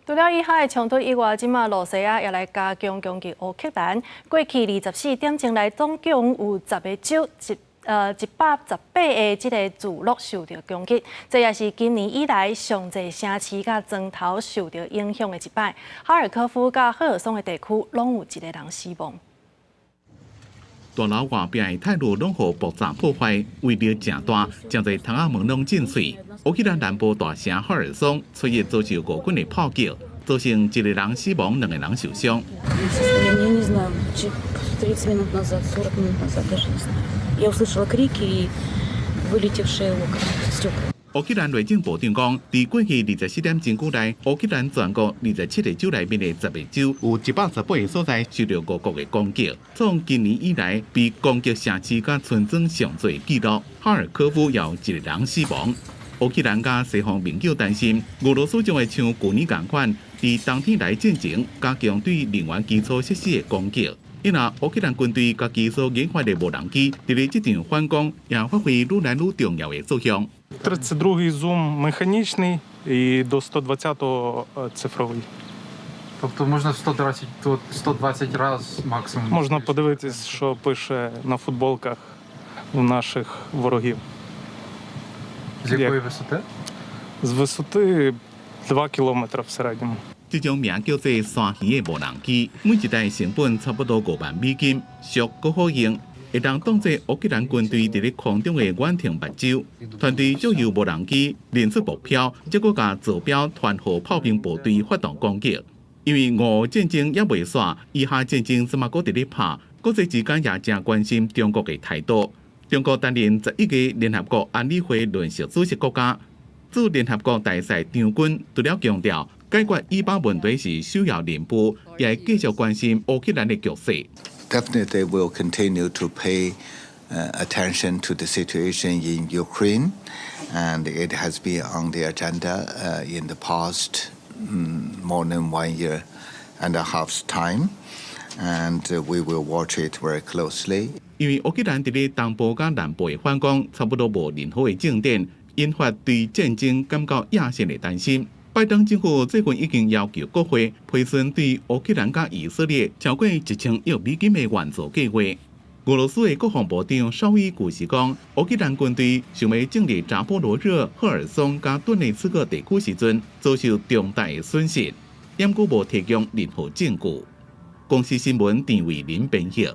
除了以哈的衝突以外，這馬露西亞也來加強攻擊烏克蘭。過去24點鐘內，總共有十個州118個這个聚落受著攻擊，這也是今年以來上濟城市佮莊頭受著影響的一擺。哈爾科夫佮赫爾松的地區攏有一個人死亡。大樓外壁的鐵路攏予爆炸破壞，威力誠大，誠濟窗仔門攏震碎。烏克蘭南部大城赫爾松初一遭受俄軍的炮擊，造成一個人死亡，兩個人受傷。 Я услышала крики и вылетевшие окна, стекла. 烏克蘭內政部長講，佇過去24點鐘久內，烏克蘭全國27個州內面的十個州，有118個所在受著俄國的攻擊，創今年以來被攻擊城市佮村莊上濟紀錄。哈爾科夫有一個人死亡。烏克蘭佮西方盟友擔心，俄羅斯將會像舊年仝款，佇冬天來進前加強對能源基礎設施的攻擊。因為烏克蘭軍隊家己所研發的無人機，佇咧這場反攻也發揮愈來愈重要的作用。 32-й зум механічний і до 120-го цифровий. Тобто можна 120, тут 120 раз максимум. Можна подивитись, що пише на футболках у наших ворогів. З якої висоти? З висоти 2 кілометри в середньому. 這種名叫做山魚的無人機，每一台成本差不多5萬美金，俗閣好用，會當當作烏克蘭軍隊佇咧空中的遠程目睭。團隊借由無人機認出目標，再閣共座標傳予炮兵部隊發動攻擊。因為俄烏戰爭猶未煞，以哈戰爭這馬閣佇咧拍，國際之間也誠關心中國的態度。中國擔任11個聯合國安理會輪值主席國家，駐聯合國大使張軍除了強調解決以巴問題是首要任務，也會繼續關心烏克蘭的局勢。 Definitely will continue to pay attention to the situation in Ukraine, and it has been on the agenda in the past more than one year and a half's time, and we will watch it very closely. 因為烏克蘭佇咧東部佮南部的反攻，差不多無任何的進展，引發對戰爭感覺野心的擔心。拜登政府最近已經要求國會批准對烏克蘭佮以色列超過1000億美金的援助計劃。俄羅斯的國防部長紹伊古是講，烏克蘭軍隊想欲進入扎波羅熱、赫爾松佮頓涅茨克地區時陣，遭受重大的損失，毋過無提供任何證據。公視新聞陳慧琳編譯。